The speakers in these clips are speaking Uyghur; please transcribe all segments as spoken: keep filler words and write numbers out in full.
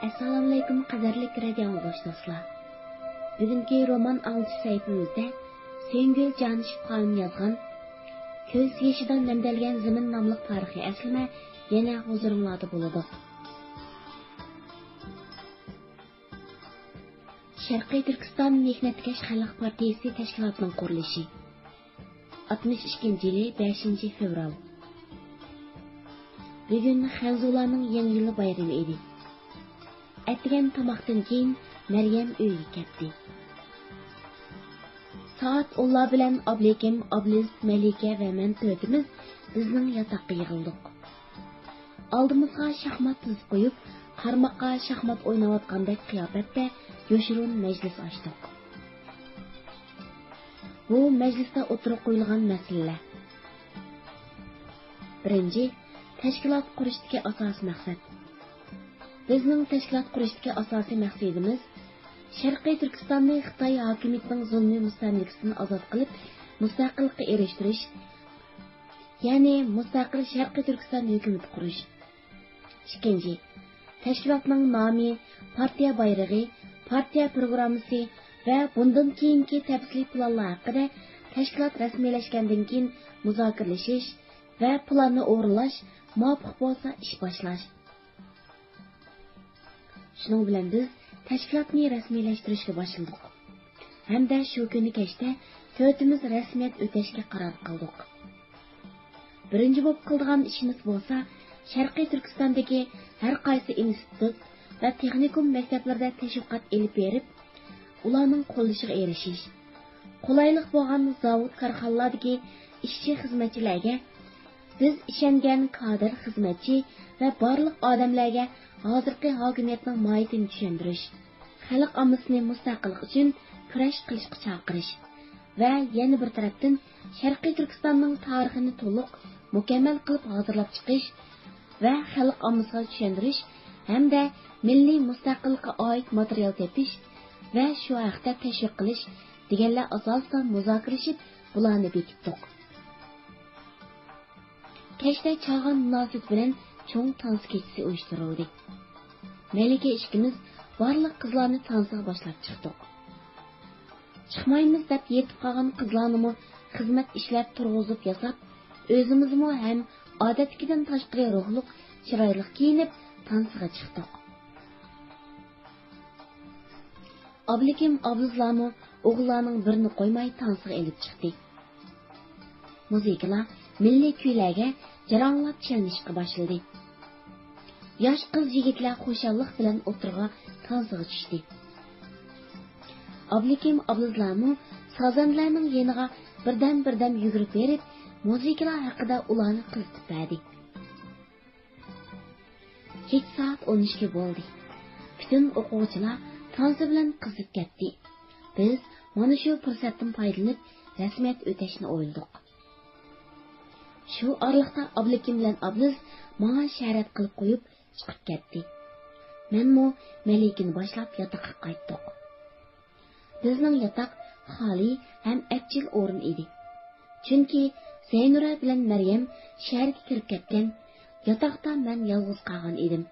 ئەسسالامۇئەلەيكۇم، قەدىرلىك رادىئو ئاڭلىغۇچى دوستلار. بۈگۈنكى رومان ئاڭلىتىش سەھىپىمىزدە سۆيۈنگۈل جانىشېف خانىم يازغان كۆز يېشىدا نەمدەلگەن زېمىن ناملىق تارىخىي ئەسلىمە يەنە ھۇزۇرۇڭلاردا بولىدۇ. شەرقىي تۈركىستان مېھنەتكەش خەلق پارتىيىسى تەشكىلاتىنىڭ قۇرۇلۇشى. ئاتمىش ئىككىنچى يىلى، بەشىنچى فېۋرال. بۈگۈن خەنزۇلارنىڭ يېڭى يىل بايرىمى ئىدى. ئەتىگەن تاماقتىن كېيىن مەريەم ئۆيگە كەتتى. سائەت ئونلار بىلەن ئابلىكىم، ئابلىز، مەلىكە ۋە مەن تۆتىمىز بىزنىڭ ياتاققا يىغىلدۇق. ئالدىمىزغا شاھمات تىزىپ قويۇپ، قارماققا شاھمات ئويناۋاتقاندەك قىياپەتتە يوشۇرۇن مەجلىس ئاچتۇق. بۇ مەجلىستە ئوتتۇرىغا قويۇلغان مەسىلىلەر. بىرىنچى، تەشكىلات قۇرۇشتىكى ئاساسىي مەقسەت. بىزنىڭ تەشكىلات قۇرۇشتىكى ئاساسىي مەقسىتىمىز شەرقىي تۈركىستاننى خىتاي ھاكىمىيىتىنىڭ زۇلمى مۇستەملىكىسىدىن ئازاد قىلىپ، مۇستەقىللىققا ئېرىشتۈرۈش، يەنى مۇستەقىل شەرقىي تۈركىستان ھۆكۈمىتى قۇرۇش. ئىككىنچى، تەشكىلاتنىڭ نامى، پارتىيە بايرىقى، پارتىيە پروگراممىسى ۋە بۇندىن كېيىنكى تەپسىلىي پىلانلار ھەققىدە تەشكىلات رەسمىيلەشكەندىن كېيىن مۇزاكىرىلىشىش ۋە پىلاننى ئورۇنلاش، مۇۋاپىق بولسا ئىش باشلاش. شۇنىڭ بىلەن بىز تەشكىلاتنى رەسمىيلەشتۈرۈشكە باشلىدۇق ھەمدە شۇ كۈنى كەچتە تۆتىمىز رەسمىيەت ئۆتەشكە قارار قىلدۇق. بىرىنچى بولۇپ قىلىدىغان ئىشىمىز بولسا، شەرقىي تۈركىستاندىكى ھەر قايسى ئىنستىتۇت ۋە تېخنىكوم مەكتەپلىرىدە تەشۋىقات ئېلىپ بېرىپ، ئۇلارنىڭ قوللىشىغا ئېرىشىش. قولايلىق بولغان زاۋۇت، كارخانىلاردىكى ئىشچى، خىزمەتچىلەرگە، بىز ئىشەنگەن كادىر، خىزمەتچى ۋە بارلىق ئادەملەرگە ھازىرقى ھاكىمىيەتنىڭ ماھىيىتىنى چۈشەندۈرۈش، خەلق ئاممىسىنى مۇستەقىللىق ئۈچۈن كۈرەش قىلىشقا چاقىرىش ۋە يەنە بىر تەرەپتىن شەرقىي تۈركىستاننىڭ تارىخىنى تولۇق، مۇكەممەل قىلىپ ھازىرلاپ چىقىش ۋە خەلق ئاممىسىغا چۈشەندۈرۈش ھەمدە مىللىي مۇستەقىللىققا ئائىت ماتېرىيال تېپىش ۋە شۇ ھەقتە تەشۋىق قىلىش دېگەنلەر ئاساسىدا مۇزاكىرىلىشىپ، بۇلارنى بېكىتتۇق. كەچتە چاغان مۇناسىۋىتى بىلەن چوڭ تانسا كېچىسى ئۇيۇشتۇرۇلدى. مەلىكە ئىككىمىز بارلىق قىزلارنى تانسىغا باشلاپ چىقتۇق. چىقمايمىز دەپ يېتىپ قالغان قىزلارنىمۇ خىزمەت ئىشلەپ تۇرغۇزۇپ ياساپ، ئۆزىمىزمۇ ھەم ئادەتتىكىدىن تاشقىرى روھلۇق، چىرايلىق كىيىنىپ تانسىغا چىقتۇق. ئابلىكىم ئابلىزلارمۇ ئوغۇللارنىڭ بىرىنى قويماي تانسىغا ئېلىپ چىقتى. مۇزىكىلار مىللىي كۈيلەرگە جاراڭلاپ چېلىنىشقا باشلىدى. ياش قىز-يىگىتلەر خۇشاللىق بىلەن ئوتتۇرىغا تانسىغا چۈشتى. ئابلىكىم ئابلىزلارمۇ سازەندىلەرنىڭ يېنىغا بىردەم-بىردەم يۈگۈرۈپ بېرىپ، مۇزىكىلار ھەققىدە ئۇلارنى قىزىتىپ بەردى. كېچە سائەت ئون ئىككى بولدى. پۈتۈن ئوقۇغۇچىلار تانسا بىلەن قىزىپ كەتتى. بىز مانا شۇ پۇرسەتتىن پايدىلىنىپ، رەسمىيەت ئۆتەشنى ئويلىدۇق. شۇ ئارىلىقتا ئابلىكىم بىلەن ئابلىز ماڭا ئىشارەت قىلىپ قويۇپ چىقىپ كەتتى. مەنمۇ مەلىكىنى باشلاپ ياتاققا قايتتۇق. بىزنىڭ ياتاق خالىي ھەم ئەپچىل ئورۇن ئىدى. چۈنكى زەينۇرە بىلەن مەريەم شەھەرگە كىرىپ كەتكەن، ياتاقتا مەن يالغۇز قالغان ئىدىم.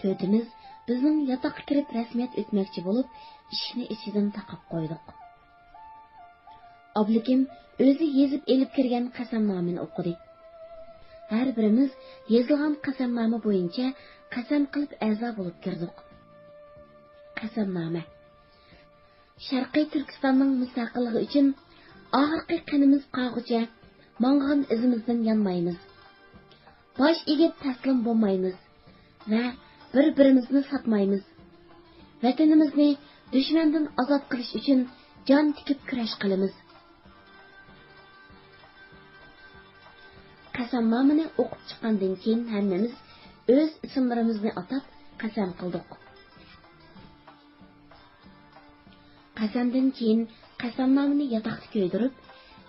تۆتىمىز بىزنىڭ ياتاققا كىرىپ رەسمىيەت ئۆتمەكچى بولۇپ، ئىشىكنى ئىچىدىن تاقاپ قويدۇق. ئابلىكىم ئۆزى يېزىپ ئېلىپ كىرگەن قەسەمنامىنى ئوقۇدى. ھەر بىرىمىز يېزىلغان قەسەمنامە بويىچە قەسەم قىلىپ ئەزا بولۇپ كىردۇق. قەسەمنامە. شەرقىي تۈركىستاننىڭ مۇستەقىللىقى ئۈچۈن ئاخىرقى قېنىمىز قانغۇچە ماڭغان ئىزىمىزدىن يانمايمىز. باش ئېگىپ تەسلىم بولمايمىز ۋە بىر-بىرىمىزنى ساتمايمىز. ۋەتىنىمىزنى دۈشمەندىن ئازاد قىلىش ئۈچۈن جان تىكىپ كۈرەش قىلىمىز. قەسەمنامىنى ئوقۇپ چىققاندىن كېيىن ھەممىمىز ئۆز ئىسىملىرىمىزنى ئاتاپ قەسەم قىلدۇق. قەسەمدىن كېيىن قەسەمنامىنى ياتاقتا كۆيدۈرۈپ،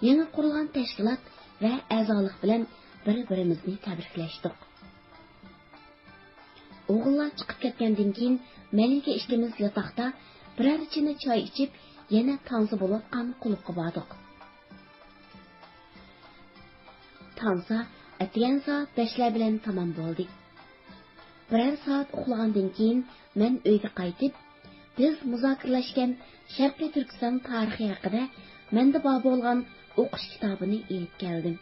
يېڭى قۇرۇلغان تەشكىلات ۋە ئەزالىق بىلەن بىر-بىرىمىزنى تەبرىكلەشتۇق. ئوغۇللار چىقىپ كەتكەندىن كېيىن، مەلىكە ئىككىمىز ياتاقتا بىرەر چىنە چاي ئىچىپ، يەنە تانسا بولۇۋاتقان قۇلۇپقا باردۇق. تانسا ئەتىگەن سائەت بەشلەر بىلەن تامام بولدى. بىرەر سائەت ئۇخلىغاندىن كېيىن مەن ئۆيگە قايتىپ، بىز مۇزاكىرىلەشكەن شەرقىي تۈركىستان تارىخى ھەققىدە مەندە بار بولغان ئوقۇش كىتابىنى ئېلىپ كەلدىم.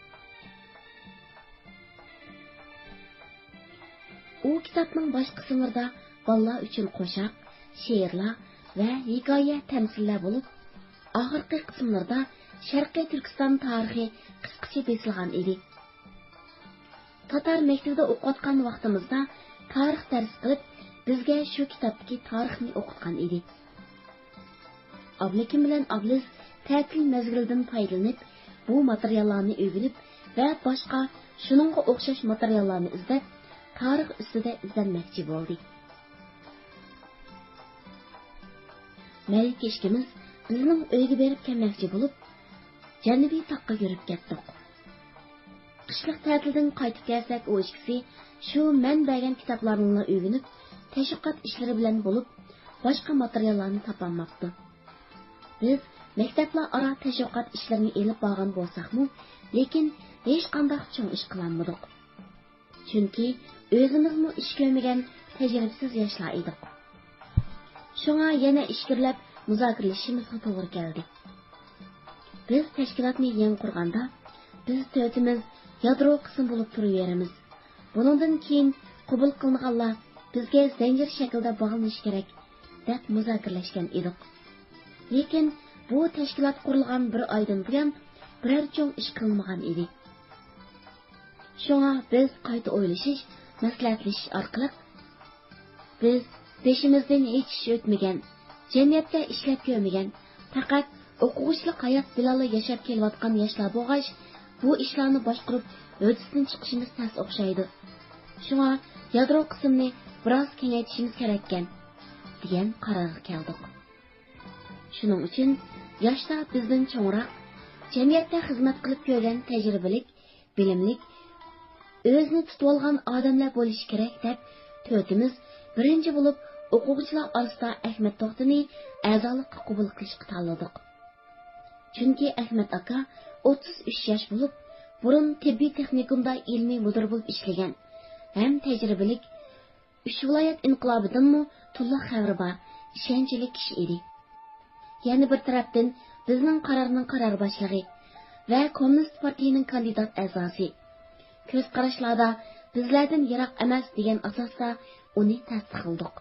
ئۇ كىتابنىڭ باش قىسىملىرىدا بالىلار ئۈچۈن قوشاق، شېئىرلار ۋە ھېكايە، تەمسىللەر بولۇپ، ئاخىرقى قىسىملىرىدا شەرقىي تۈركىستان تارىخى قىسقىچە بېسىلغان ئىدى. تاتار مەكتىۋىدە ئوقۇۋاتقان ۋاقتىمىزدا تارىخ دەرس قىلىپ، بىزگە شۇ كىتابتىكى تارىخنى ئوقۇتقان ئىدى. ئابلىكىم بىلەن ئابلىز تەتىل مەزگىلىدىن پايدىلىنىپ، بۇ ماتېرىياللارنى ئۆگىنىپ ۋە باشقا شۇنىڭغا ئوخشاش ماتېرىياللارنى ئىزدەپ، تارىخ ئۈستىدە ئىزدەنمەكچى بولدى. مەلىكە ئىككىمىز بىزنىڭ ئۆيگە بېرىپ كەلمەكچى بولۇپ، جەنۇبىي تاغقا يۈرۈپ كەتتۇق. قىشلىق تەتىلدىن قايتىپ كەلسەك، ئۇ ئىككىسى شۇ مەن بەرگەن كىتابلارنىلا ئۆگىنىپ، تەشۋىقات ئىشلىرى بىلەن بولۇپ، باشقا ماتېرىياللارنى تاپالماپتۇ. بىز مەكتەپلەر ئارا تەشۋىقات ئىشلىرىنى ئېلىپ بارغان بولساقمۇ، لېكىن ھېچقانداق چوڭ ئىش قىلالمىدۇق. چۈنكى ئۆزىمىزمۇ ئىش كۆرمىگەن تەجرىبىسىز ياشلار ئىدۇق. شۇڭا يەنە ئىچكىرىلەپ مۇزاكىرىلىشىمىزغا توغرا كەلدى. بىز تەشكىلاتنى يېڭى قۇرغاندا، بىز تۆتىمىز يادرو قىسىم بولۇپ تۇرۇۋېرىمىز. بۇنىڭدىن كېيىن قوبۇل قىلىنغانلار بىزگە زەنجىر شەكلىدە باغلىنىشى كېرەك، دەپ مۇزاكىرىلەشكەن ئىدۇق. لېكىن بۇ تەشكىلات قۇرۇلغان بىر ئايدىن بۇيان بىرەر چوڭ ئىش قىلىنمىغان ئىدى. شۇڭا بىز قايتا ئويلىشىش، مەسلىھەتلىشىش ئارقىلىق، بىز بېشىمىزدىن ھېچ ئىش ئۆتمىگەن، جەمئىيەتتە ئىشلەپ كۆرمىگەن، پەقەت ئوقۇغۇچىلىق ھايات بىلەنلا ياشاپ كېلىۋاتقان ياشلار بولغاچ، بۇ ئىشلارنى باشقۇرۇپ ھۆددىسىدىن چىقىشىمىز تەس ئوخشايدۇ. شۇڭا يادرو قىسمىنى بىراز كېڭەيتىشىمىز كېرەككەن، دېگەن قارارغا كەلدۇق. شۇنىڭ ئۈچۈن ياشلار بىزدىن چوڭراق، جەمئىيەتتە خىزمەت قىلىپ كۆرگەن تەجرىبىلىك، بىلىملىك، ئۆزىنى تۇتۇۋالغان ئادەملەر بولۇشى كېرەك دەپ، تۆتىمىز بىرىنچى بولۇپ ئوقۇغۇچىلار ئارىسىدا ئەخمەت توختىنى ئەزالىققا قوبۇل قىلىشقا تاللىدۇق. چۈنكى ئەخمەت ئاكا ئوتتۇز ئۈچ ياش بولۇپ، بۇرۇن تېببىي تېخنىكومدا ئىلمىي مۇدىر بولۇپ ئىشلىگەن ھەم تەجرىبىلىك، ئۈچ ۋىلايەت ئىنقىلابىدىنمۇ تولۇق خەۋىرى بار، ئىشەنچلىك كىشى ئىدى. يەنە بىر تەرەپتىن، بىزنىڭ قارارنىڭ قارار باشلىقى ۋە كوممۇنىست پارتىيىنىڭ كاندىدات ئەزاسى. كۆز قاراشلاردا بىزلەردىن يىراق ئەمەس دېگەن ئاساستا ئۇنى تەستىقلىدۇق.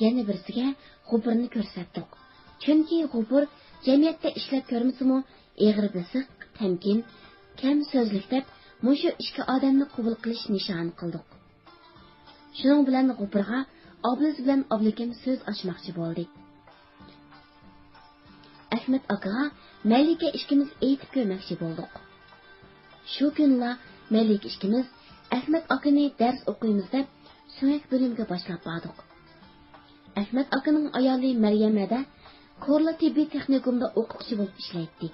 يەنە بىرسىگە غوپۇرنى كۆرسەتتۇق. چۈنكى غوپۇر جەمئىيەتتە ئىشلەپ كۆرمىسىمۇ، ئېغىر بېسىق، تەمكىن، كەم سۆزلۈك دەپ مۇشۇ ئىككى ئادەمنى قوبۇل قىلىش نىشانى قىلدۇق. شۇنىڭ بىلەن غوپۇرغا ئابلىز بىلەن ئابلىكىم سۆز ئاچماقچى بولدى. ئەخمەت ئاكىغا مەلىكە ئىككىمىز ئېيتىپ كۆرمەكچى بولدۇق. شۇ كۈنىلا مەلىكە ئىككىمىز ئەخمەت ئاكىنى دەرس ئوقۇيمىز دەپ سۆڭەك بۆلۈمىگە باشلاپ باردۇق. ئەخمەت ئاكىنىڭ ئايالى مەريەم ھەدە كورلا تېببىي تېخنىكومدا ئوقۇتقۇچى بولۇپ ئىشلەيتتى.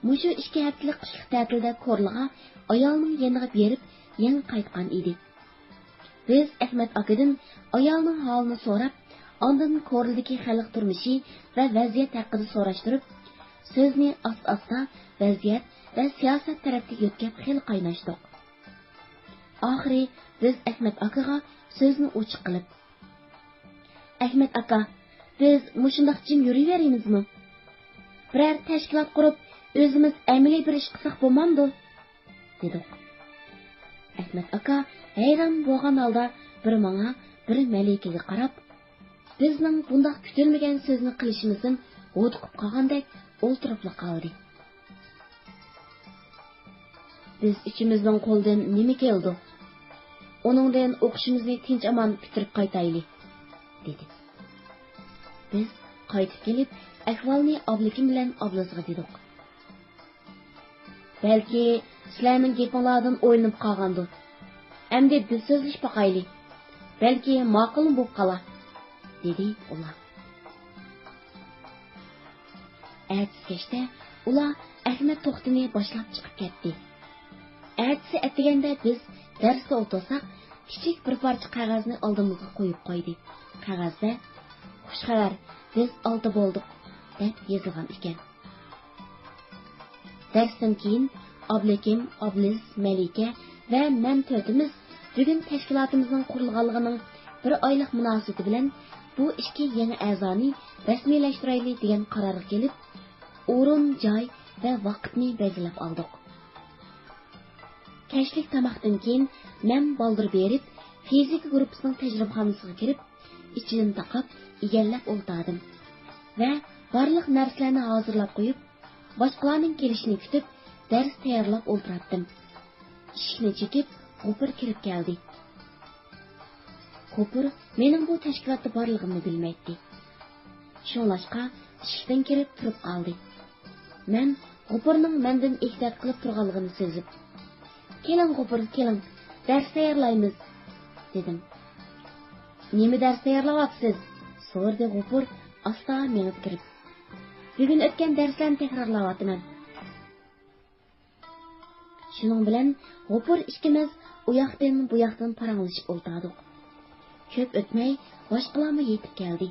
مۇشۇ ئىككى ھەپتىلىك قىشلىق تەتىلدە كورلىغا ئايالىنىڭ يېنىغا بېرىپ يېڭى قايتقان ئىدى. بىز ئەخمەت ئاكىدىن ئايالىنىڭ ھالىنى سوراپ، ئاندىن كورلىدىكى خەلق تۇرمۇشى ۋە ۋەزىيەت ھەققىدە سوراشتۇرۇپ، سۆزنى ئاستا-ئاستا ۋەزىيەت ۋە سىياسەت تەرەپكە يۆتكەپ خېلى قايناشتۇق. ئاخىرى بىز ئەخمەت ئاكىغا سۆزنى ئوچۇق قىلىپ، «ئەخمەت ئاكا، بىز مۇشۇنداق جىم يۈرۈۋېرىمىزمۇ؟ بىرەر تەشكىلات قۇرۇپ، ئۆزىمىز ئەمەلىي بىر ئىش قىلساق بولمامدۇ؟» دېدۇق. ئەخمەت ئاكا ھەيران بولغان ھالدا بىر ماڭا، بىر مەلىكىگە قاراپ، بىزنىڭ بۇنداق كۈتۈلمىگەن سۆزنى قىلىشىمىزدىن ھودۇقۇپ قالغاندەك ئولتۇرۇپلا قالدى. «بىز ئۈچىمىزنىڭ قولىدىن نېمە كېلىدۇ؟ ئۇنىڭدىن ئوقۇشىمىزنى تىنچ-ئامان پۈتتۈرۈپ قايتايلى»، دېدى. بىز قايتىپ كېلىپ، ئەھۋالنى ئابلىكىم بىلەن ئابلىزغا دېدۇق. «بەلكى سىلەرنىڭ گېپىڭلاردىن ئويلىنىپ قالغاندۇ؟ ئەمدى بىز سۆزلىشىپ باقايلى. بەلكى ماقۇلمۇ بولۇپ قالار»، دېدى ئۇلار. ئەتىسى كەچتە ئۇلار ئەخمەت توختىنى باشلاپ چىقىپ كەتتى. ئەتىسى ئەتىگەندە بىز دەرستە ئولتۇرساق، كىچىك بىر پارچە قەغەزنى ئالدىمىزغا قويۇپ قويدى. قەغەزدە، «خۇش خەۋەر، بىز ئالتە بولدۇق» دەپ يېزىلغان ئىكەن. دەرستىن كېيىن ئابلىكىم، ئابلىز، مەلىكە ۋە مەن تۆتىمىز بۈگۈن تەشكىلاتىمىزنىڭ قۇرۇلغانلىقىنىڭ بىر ئايلىق مۇناسىۋىتى بىلەن بۇ ئىككى يېڭى ئەزانى رەسمىيلەشتۈرەيلى دېگەن قارارغا كېلىپ، ئورۇن، جاي ۋە ۋاقىتنى بەلگىلەپ ئالدۇق. كەچلىك تاماقتىن كېيىن مەن بالدۇر بېرىپ، فىزىكا گۇرۇپپىسىنىڭ تەجرىبىخانىسىغا كىرىپ، ئىچىدىن تاقاپ، ئىگىلەپ ئولتۇردۇم ۋە بارلىق نەرسىلەرنى ھازىرلاپ قويۇپ، باشقىلارنىڭ كېلىشىنى كۈتۈپ، دەرس تەييارلاپ ئولتۇراتتىم. ئىشىكنى چېكىپ، غوپۇر كىرىپ كەلدى. غوپۇر مېنىڭ بۇ تەشكىلاتتا بارلىقىمنى بىلمەيتتى. شۇڭلاشقا، ئىشىكتىن كىرىپ تۇرۇپ قالدى. مەن غوپۇرنىڭ مەندىن ئېھتىيات قىلىپ تۇرغانلىقىنى سېزىپ، «كېلىڭ، غوپۇر، كېلىڭ، دەرس تەييارلايمىز» دېدىم. «نېمە دەرس تەييارلاۋاتىسىز؟» سورىدى غوپۇر ئاستا مېڭىپ كىرىپ. «بۈگۈن ئۆتكەن دەرسلەرنى تەكرارلاۋاتىمەن.» شۇنىڭ بىلەن غوپۇر ئىككىمىز ئۇياقتىن، بۇياقتىن پاراڭلىشىپ ئولتۇردۇق. كۆپ ئۆتمەي باشقىلارمۇ يېتىپ كەلدى.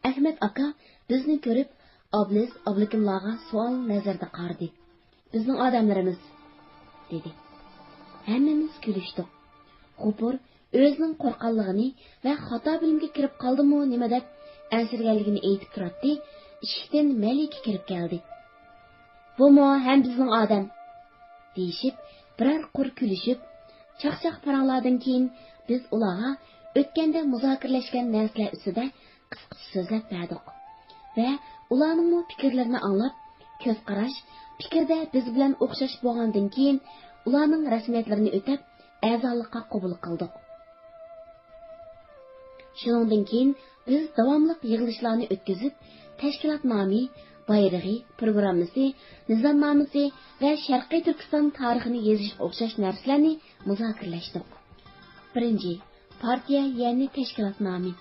ئەخمەت ئاكا بىزنى كۆرۈپ، ئابلىز، ئابلىكىملارغا سوئال نەزىرىدە قارىدى. «بىزنىڭ ئادەملىرىمىز» دېدى. ھەممىمىز كۈلۈشتۇق. غوپۇر ئۆزىنىڭ قورققانلىقىنى ۋە خاتا بىلىمگە كىرىپ قالدىمۇ نېمە دەپ ئەنسىرىگەنلىكىنى ئېيتىپ تۇراتتى، ئىشىكتىن مەلىكە كىرىپ كەلدى. «بۇمۇ ھەم بىزنىڭ ئادەم» دېيىشىپ، بىرەر قۇر كۈلۈشۈپ، چاقچاق پاراڭلاردىن كېيىن بىز ئۇلارغا ئۆتكەندە مۇزاكىرىلەشكەن نەرسىلەر ئۈستىدە قىسقىچە سۆزلەپ بەردۇق ۋە ئۇلارنىڭمۇ پىكىرلىرىنى ئاڭلاپ، كۆز قاراش، پىكىردە بىز بىلەن ئوخشاش بولغاندىن كېيىن، ئۇلارنىڭ رەسمىيەتلىرىنى ئۆتەپ، ئەزالىققا قوبۇل قىلدۇق. شۇنىڭدىن كېيىن بىز داۋاملىق يىغىلىشلارنى ئۆتكۈزۈپ، تەشكىلات نامى، بايرىقى، پروگراممىسى، نىزامنامىسى ۋە شەرقىي تۈركىستان تارىخىنى يېزىشقا ئوخشاش نەرسىلەرنى مۇزاكىرىلەشتۇق. بىرىنچى، پارتىيە، يەنى تەشكىلات نامى.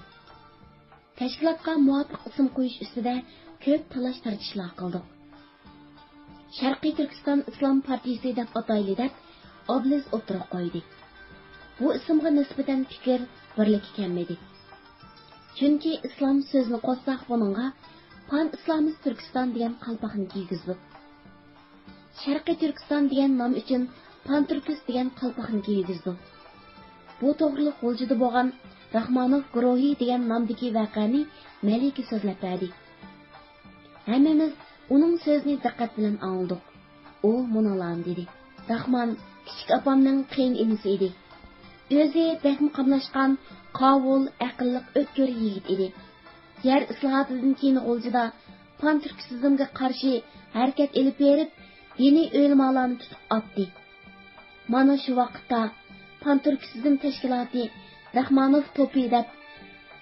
تەشكىلاتقا مۇۋاپىق ئىسىم قويۇش ئۈستىدە كۆپ تاللاش-تارتىشلار قىلدۇق. «شەرقىي تۈركىستان ئىسلام پارتىيىسى دەپ ئاتايلى» دەپ، ئابلىز ئوتتۇرىغا قويدى. بۇ ئىسىمغا نىسبەتەن پىكىر بىرلىككە كەلمىدى. چۈنكى ئىسلام سۆزىنى قوشساق بۇنىڭغا، پان ئىسلامىست تۈركىستان دېگەن قالپاقنى كىيگۈزدۇق. شەرقىي تۈركىستان دېگەن نام ئۈچۈن پانتۈركىست دېگەن قالپاقنى كىيگۈزدۇق. بۇ توغرىلىق غۇلجىدا بولغان راخمانوف گۇرۇھى دېگەن نامدىكى ۋەقەنى مەلىكە سۆزلەپ بەردى. ھەممىمىز ئۇنىڭ سۆزىنى دىققەت بىلەن ئاڭلىدۇق. ئۇ مۇنۇلارنى دېدى: «راخمان كىچىك ئاپامنىڭ قېيىنئىنىسى ئىدى. ئۆزى بەكمۇ قاملاشقان، قاۋۇل، ئەقىللىق، ئۆتكۈر يىگىت ئىدى. يەر ئىسلاھاتىدىن كېيىن غۇلجىدا پانتۈركىسىزمغا قارشى ھەرىكەت ئېلىپ بېرىپ، دىنىي ئۆلىمالارنى تۇتۇپ ئاتتى. مانا شۇ ۋاقىتتا پانتۈركىسىزم تەشكىلاتى راخمانوف توپى دەپ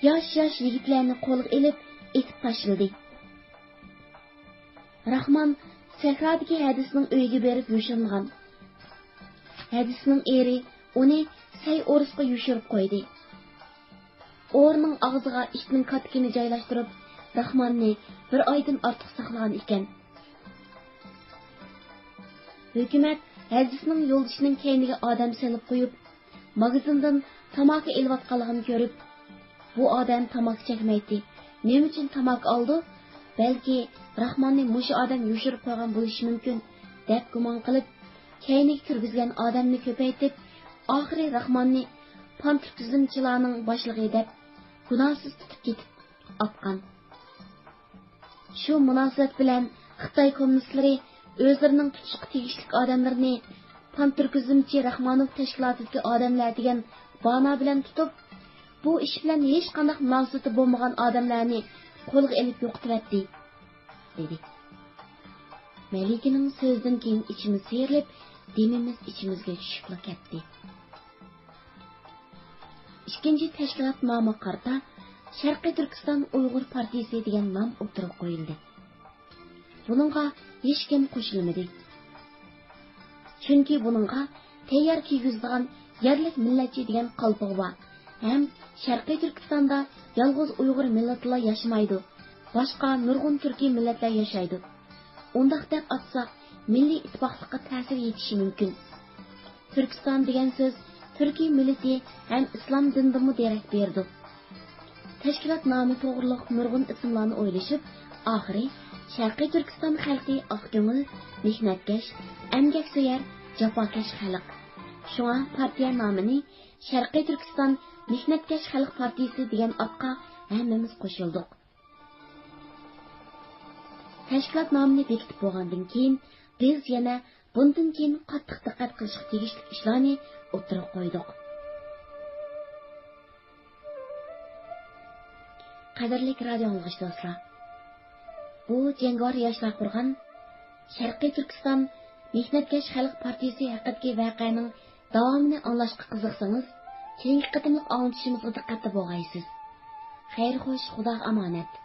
ياش-ياش يىگىتلەرنى قولغا ئېلىپ ئېتىپ تاشلىدى. راخمان سەھرادىكى ھەدىسىنىڭ ئۆيىگە بېرىپ يوشۇرۇنغان. ھەدىسىنىڭ ئېرى ئۇنى سەي ئورۇسقا يوشۇرۇپ قويدى. ئورىنىڭ ئاغزىغا ئىتنىڭ كاتىكىنى جايلاشتۇرۇپ، راخماننى بىر ئايدىن ئارتۇق ساقلىغان ئىكەن. ھۆكۈمەت ھەدىسىنىڭ يولدىشىنىڭ كەينىگە ئادەم سېلىپ قويۇپ، ماگىزىندىن تاماكا ئېلىۋاتقانلىقىنى كۆرۈپ، بۇ ئادەم تاماكا چەكمەيتتى، نېمە ئۈچۈن تاماكا ئالىدۇ؟ بەلكى راخماننى مۇشۇ ئادەم يوشۇرۇپ قويغان بولۇشى مۇمكىن، دەپ گۇمان قىلىپ، كەينىگە كىرگۈزگەن ئادەمنى كۆپەيتىپ، ئاخىرى راخماننى پانتۈركىزمچىلارنىڭ باشلىقى دەپ گۇناھسىز تۇتۇپ كېتىپ ئاتقان. شۇ مۇناسىۋەت بىلەن خىتاي كوممۇنىستلىرى ئۆزلىرىنىڭ تۇتۇشقا تېگىشلىك ئادەملىرىنى پانتۈركىزمچى راخمانوف تەشكىلاتىدىكى ئادەملەر دېگەن بانا بىلەن تۇتۇپ، بۇ ئىش بىلەن ھېچقانداق مۇناسىۋىتى بولمىغان ئادەملەرنى قولغا ئېلىپ يوقىتىۋەتتى، دېدى. مەلىكىنىڭ سۆزىدىن كېيىن ئىچىمىز سىيرىلىپ، دېمىمىز ئىچىمىزگە چۈشۈپلا كەتتى. ئىككىنچى تەشكىلات نامىغا قارىتا شەرقىي تۈركىستان ئۇيغۇر پارتىيىسى دېگەن نام ئوتتۇرىغا قويۇلدى. بۇنىڭغا ھېچكىم قوشۇلمىدى. چۈنكى بۇنىڭغا تەييار كىيگۈزىدىغان يەرلىك مىللەتچى دېگەن قالپىقى بار ھەم شەرقىي تۈركىستاندا يالغۇز ئۇيغۇر مىللىتىلا ياشىمايدۇ، باشقا نۇرغۇن تۈركىي مىللەتلەر ياشايدۇ. ئۇنداق دەپ ئاتىساق، مىللىي ئىتتىپاقلىققا تەسىر يېتىشى مۇمكىن. تۈركىستان دېگەن سۆز تۈركىي مىللىتى ھەم ئىسلام دىنىدىنمۇ دېرەك بېرىدۇ. تەشكىلات نامى توغرۇلۇق نۇرغۇن ئىسىملارنى ئويلىشىپ، ئاخىرى شەرقىي تۈركىستان خەلقى ئاق كۆڭۈل، مېھنەتكەش، ئەمگەكسۆيەر، جاپاكەش خەلق. شۇڭا پارتىيە نامىنى شەرقىي تۈركىستان مېھنەتكەش خەلق پارتىيىسى دېگەن ئاتقا ھەممىمىز قوشۇلدۇق. تەشكىلات نامىنى بېكىتىپ بولغاندىن كېيىن، بىز يەنە بۇندىن كېيىن قاتتىق دىققەت قىلىشقا تېگىشلىك ئىشلارنى ئوتتۇرىغا قويدۇق. قەدىرلىك رادىيو ئاڭلىغۇچى دوستلار، بۇ جەڭگىۋار ياشلار قۇرغان شەرقىي تۈركىستان مېھنەتكەش خەلق پارتىيىسى ھەققىدىكى ۋەقەنىڭ داۋامىنى ئاڭلاشقا قىزىقسىڭىز، كېيىنكى قېتىملىق ئاڭلىتىشىمىزغا دىققەتتە بولغايسىز. خەير خوش، خۇداغا ئامانەت.